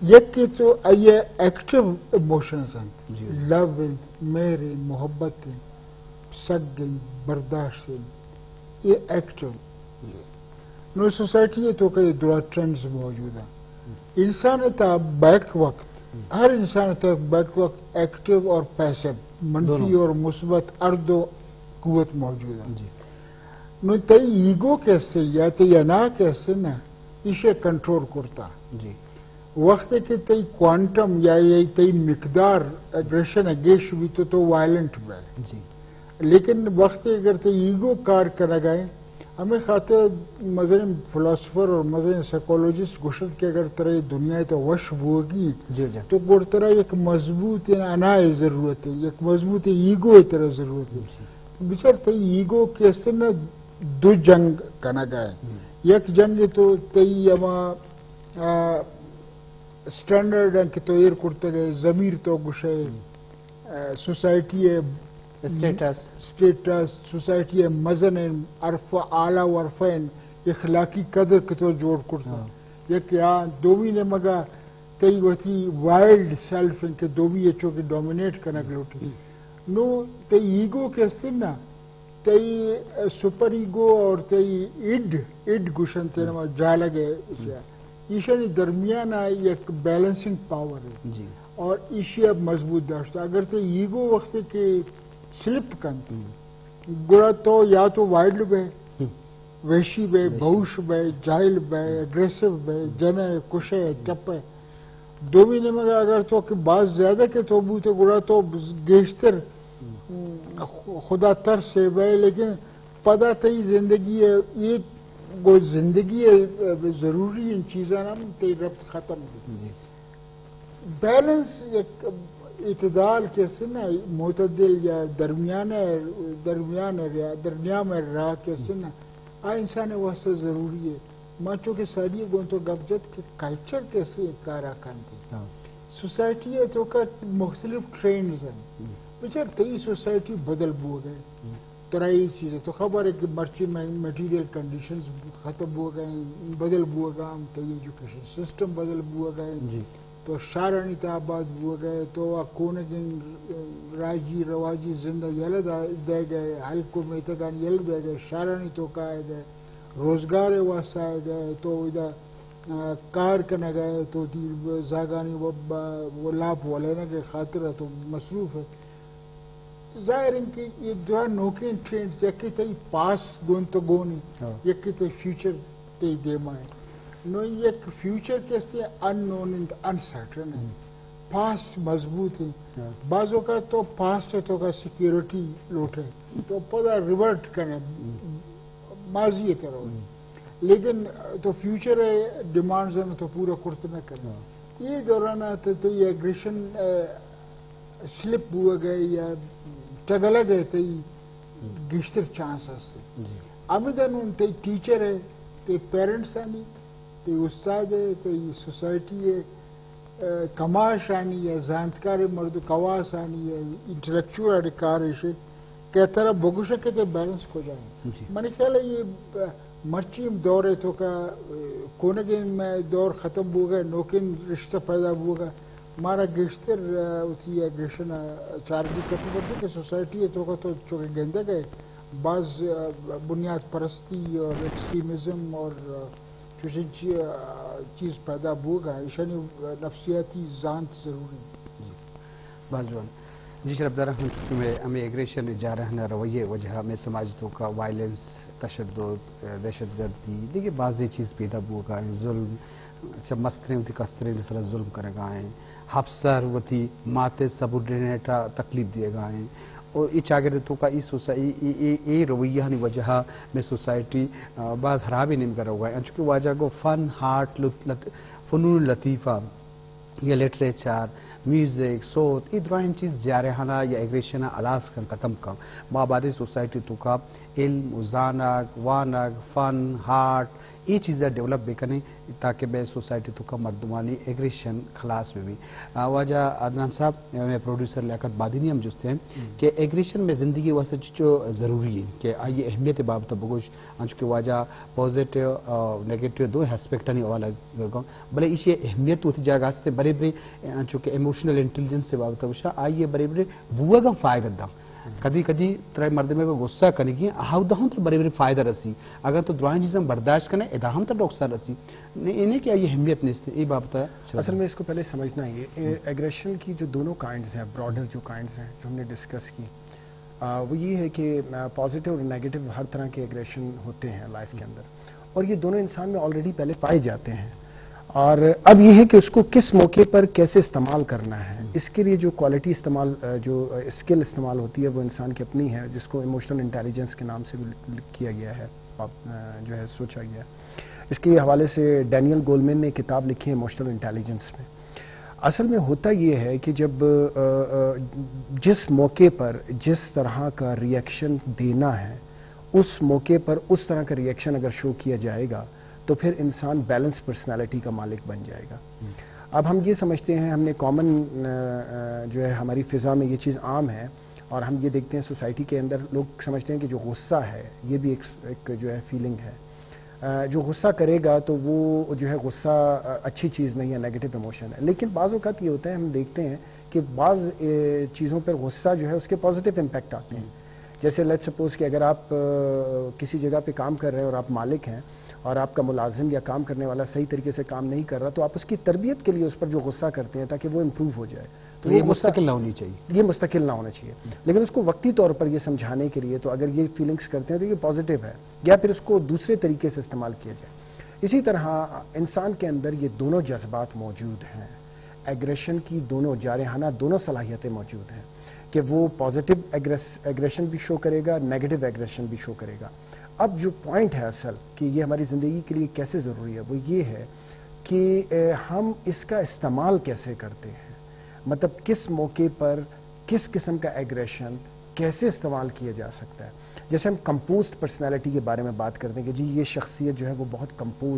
یکے تو آئی ایکٹیو ایموشنز انت، جی۔ لو انت، مہر انت، محبت انت، سگ انت، برداشت انت، یہ ایکٹیو۔ جی۔ نو سوسائٹی ءِ توکا یہ درا ٹرینڈز موجود ہیں۔ انسان ءِ تہا بیک وقت، ہر انسان ءِ تہا بیک وقت ایکٹیو اور پیسیو، منفی اور مثبت، ہر دو قوت موجود ہیں۔ جی۔ نو تئی ایگو کہ استے یا تئی انا کہ استے نا، ایشی کنٹرول کرتا۔ جی۔ وقت کہ تئی کوانٹم یا، یا تئی مقدار ایگریشن ءِ گیش بیت تو، تو وائلنٹ بے۔ جی۔ لیکن وقت اگر تئی ایگو کار کنگا ہے، ہمیں خاطر مزن فلاسفر اور مزن سائیکولوجسٹ گوشت کہ اگر ترا یہ دنیا تو وش بوگی، جی، جی۔ تو گڑ ترا یک مضبوط انا ضرورت ہے، یک مضبوط ایگو ترا ضرورت ہے۔ جی۔ بچار تئی ایگو کہ استے نا دو جنگ کنگا ہے۔ ہم۔ یک جنگ تو تئی ہما، آ، اسٹینڈرڈ ہیں کہ تو ایر کرتگ ہے، ضمیر تو گوشے، ہم۔ آ، سوسائٹی ءِ اسٹیٹس۔ اسٹیٹس، سوسائٹی ءِ مزن ہیں، عرف، اعلیٰ و عرف ہیں، اخلاقی قدر کہ تو جوڑ کرتگ۔ ہاں۔ یک یا دومی نیمگا تئی وتی وائلڈ سیلف ہیں کہ دومی ءَ چو کہ ڈومینیٹ کنگ لوٹی۔ ہم۔ نو تئی ایگو کہ استے نا، تئی سپر ایگو اور تئی ایڈ، ایڈ گوشن تینا ما جالگ ہے، ایشانی درمیان یک بیلنسنگ پاور ہے۔ جی۔ اور ایشی اب مضبوط داشتا۔ اگر تئی ایگو وقت کہ سلپ کنت، ہم۔ گڑا تو یا تو وائلڈ بے، ہم۔ وحشی بے، وحشی۔ بہوش بے، جاہل بے، اگریسو بے، جنے، کشے، ٹپے۔ دومی نیمگا اگر تو کہ باز زیادہ کہ تو بوتے گڑا تو گیشتر، ہم۔ خدا ترس بے، لیکن پدا تئی زندگی ہے، یہ گو زندگی ہے، ضروری ان چیزاں ہم تئی ربط ختم بی۔ جی۔ بیلنس، یک اعتدال کہ استے نا، معتدل یا درمیان، درمیان یا درمیان راہ کہ استے نا، آ انسان واسطہ ضروری ہے۔ ما چونکہ ساری گون تو گپ جت کہ کلچر کہ استے کارا کنتی۔ ہاں۔ سوسائٹی ءِ توکا مختلف ٹرینڈز ہیں۔ ہم۔ بچار تئی سوسائٹی بدل بوگ ہے۔ ہم۔ ترا یہ چیز ہے تو خبر ہے کہ مرچی میں مٹیریل کنڈیشنز ختم بوگ ہیں، بدل بوگا، ہم تئی ایجوکیشن سسٹم بدل بوگ ہے۔ جی۔ تو شہرانی تہا آباد بوگ ءَ، تو آ کونگیں راجی رواجی زند ءَ یلہ دا-، دئیگ ءَ، ہلک و میتگانی یلہ دئیگ ءَ، شہرانی توکا آیگ ءَ، روزگار ءِ واسطہ آیگ ءَ، تو ادا، آ، کار کنگ ءَ، تو وتی زاگانی و-، و-، لاپ ولینگ ءِ خاطر ءَ تو مصروف ئے۔ ظاہر انت کہ یہ دو نوکیں ٹرینڈز، یکے تئی پاسٹ گون تو گون انت، ہاں۔ یکے تئی فیوچر تئی دیما انت۔ نو یک فیوچر کہ استے ان نون انت، ان سرٹن انت۔ ہم۔ پاسٹ مضبوط انت۔ ہاں۔ بعض اوقات تو پاسٹ ءِ توکا سیکیورٹی لوٹے، تو پدا ریورٹ کنے، ہم۔ ماضی ءِ طرف۔ ہم۔ لیکن تو فیوچر ءِ ڈیمانڈز ءَ تو پورا کرت نہ کنے۔ ہاں۔ یہ دوران ءَ تو تئی ایگریشن، آ، سلپ بوگ ءِ یا ٹگلگ ءِ تئی گیشتر چانس است۔ جی۔ ہمدا نون تئی ٹیچر ءِ، تئی پیرنٹس آنی، تئی استاد ءِ، تئی سوسائٹی ءِ، آ، کماش آنی یا زانتکار مردم کواس آنی یا انٹلیکچوئل آنی کار ایش کہ ترا بگوش کہ تئی بیلنس کجا ہے۔ جی۔ منی خیال ہے یہ، آ، مرچی ہم دور ءِ توکا، آ، کونگیں مئے دور ختم بوگ ءَ، نوکیں رشتہ پیدا بوگ ءَ، مارا گیشتر، آ، وتی ایگریشن ءَ چارگی کپی کرتے کہ سوسائٹی ءِ توکا تو چونکہ گندگ ءَ باز، آ، بنیاد پرستی اور ایکسٹریمزم اور، آ، چوشیں چی-، آ، چیز پیدا بوگ ءَ، ایشانی نفسیاتی زانت ضروری۔ جی۔ باز جوان۔ جی شرفدار، ہم چونکہ مئے ہمے ایگریشن جارحانہ رویہ ءِ وجہ ءَ مئے سماج ءِ توکا وائلنس، تشدد، دہشت گردی، دیگہ بازیں چیز پیدا بوگا ہیں، ظلم، چہ مستریں وتی کستریں سرا ظلم کنگا ہیں، افسر وتی مات ءِ سبارڈینیٹ ءَ تکلیف دیگا ہیں۔ اور اے چاگرد ءِ توکا اے سوسا-، اے، اے، اے، اے رویہانی وجہ ءَ مئے سوسائٹی، آ، باز خرابیں نیمگا روگا ہیں۔ انچو کہ واجہ گو فن، آرٹ، لط-، لط-، فنون لطیفہ، یا لٹریچر، میوزک، سوت، اے دراہیں چیز جارحانہ یا ایگریشن ءَ ہلاس کن، ختم کن۔ ما باید سوسائٹی توکا علم و زانگ، وانگ، فن، آرٹ، اے چیزاں ڈیولپ بکنیں تاکہ مئے سوسائٹی توکا مردمانی ایگریشن خلاص بہ بی۔ آ، واجہ عدنان صاحب، مئے پروڈیوسر لیاقت بادینی ہم جست ہیں کہ ایگریشن مئے زندگی واسطہ چچو ضروری ہے کہ آئی اہمیت بابت بگوش، انچو کہ واجہ پازیٹیو اور نیگیٹو دو اسپیکٹانی حوالہ گرگا، بلے ایشی اہمیت وتی جاگہ است، برے برے انچو کہ ایموشنل انٹیلیجنس بابت گوشا، آئی برے برے بوگا فائدہ دا۔ کدی کدی ترا مردمے کو غصہ کنگی، آہودا ہم ترا برے برے فائدہ رسی۔ اگر تو دراہیں چیزاں برداشت کنے، ادا ہم ترا نقصان رسی۔ نے، اے نہیں کہ آئی اہمیت نیست، اے بابت چلو۔ اصل میں اس کو پہلے سمجھنا ہے، یہ ایگریشن کی جو دونوں کائنڈز ہیں، براڈر جو کائنڈز ہیں، جو ہم نے ڈسکس کی، آ، وہ یہ ہے کہ، آ، پازیٹیو اور نیگیٹو ہر طرح کے ایگریشن ہوتے ہیں لائف کے اندر، اور یہ دونوں انسان میں آلریڈی پہلے پائے جاتے ہیں۔ اور اب یہ ہے کہ اس کو کس موقع پر کیسے استعمال کرنا ہے، اس کے لیے جو کوالٹی استعمال، آ، جو، آ، اسکل استعمال ہوتی ہے، وہ انسان کی اپنی ہے، جس کو ایموشنل انٹیلیجنس کے نام سے بھی لکھ-، کیا گیا ہے، آ، جو ہے سوچا گیا ہے۔ اس کے حوالے سے ڈینیل گولمین نے کتاب لکھی ہے ایموشنل انٹیلیجنس میں۔ اصل میں ہوتا یہ ہے کہ جب، آ، آ، جس موقع پر جس طرح کا ریئیکشن دینا ہے، اس موقع پر اس طرح کا ریئیکشن اگر شو کیا جائے گا، تو پھر انسان بیلنس پرسنالٹی کا مالک بن جائے گا۔ اب ہم یہ سمجھتے ہیں، ہم نے کامن، آ، آ، جو ہے، ہماری فضا میں یہ چیز عام ہے، اور ہم یہ دیکھتے ہیں سوسائٹی کے اندر لوگ سمجھتے ہیں کہ جو غصہ ہے، یہ بھی ایک، ایک جو ہے فیلنگ ہے۔ آ، جو غصہ کرے گا تو وہ جو ہے غصہ، آ، اچھی چیز نہیں ہے، نیگیٹو ایموشن ہے۔ لیکن بعض اوقات یہ ہوتا ہے، ہم دیکھتے ہیں کہ بعض، اے، چیزوں پر غصہ جو ہے اس کے پازیٹیو امپیکٹ آتے ہیں۔ جیسے لیٹ سپوز کہ اگر آپ، آ، کسی جگہ پہ کام کر رہے ہیں اور آپ مالک ہیں اور آپ کا ملازم یا کام کرنے والا صحیح طریقے سے کام نہیں کر رہا، تو آپ اس کی تربیت کے لیے اس پر جو غصہ کرتے ہیں تاکہ وہ امپروو ہو جائے۔ تو یہ وہ غصہ مستقل نہ ہونی چاہیے۔ یہ مستقل نہ ہونا چاہیے، لیکن اس کو وقتی طور پر یہ سمجھانے کے لیے تو اگر یہ فیلنگز کرتے ہیں تو یہ پازیٹیو ہے، یا پھر اس کو دوسرے طریقے سے استعمال کیا جائے۔ اسی طرح انسان کے اندر یہ دونوں جذبات موجود ہیں، ایگریشن کی دونوں، جارحانہ دونوں صلاحیتیں موجود ہیں کہ وہ پازیٹیو ایگریس-، ایگریشن بھی شو کرے گا، نیگیٹو ایگریشن بھی شو کرے گا۔ اب جو پوائنٹ ہے اصل کہ یہ ہماری زندگی کے لیے کیسے ضروری ہے، وہ یہ ہے کہ، اے، ہم اس کا استعمال کیسے کرتے ہیں، مطلب کس موقع پر کس قسم کا ایگریشن کیسے استعمال کیا جا سکتا ہے۔ جیسے ہم کمپوزڈ پرسنالٹی کے بارے میں بات کرتے ہیں کہ جی یہ شخصیت جو ہے وہ بہت کمپوز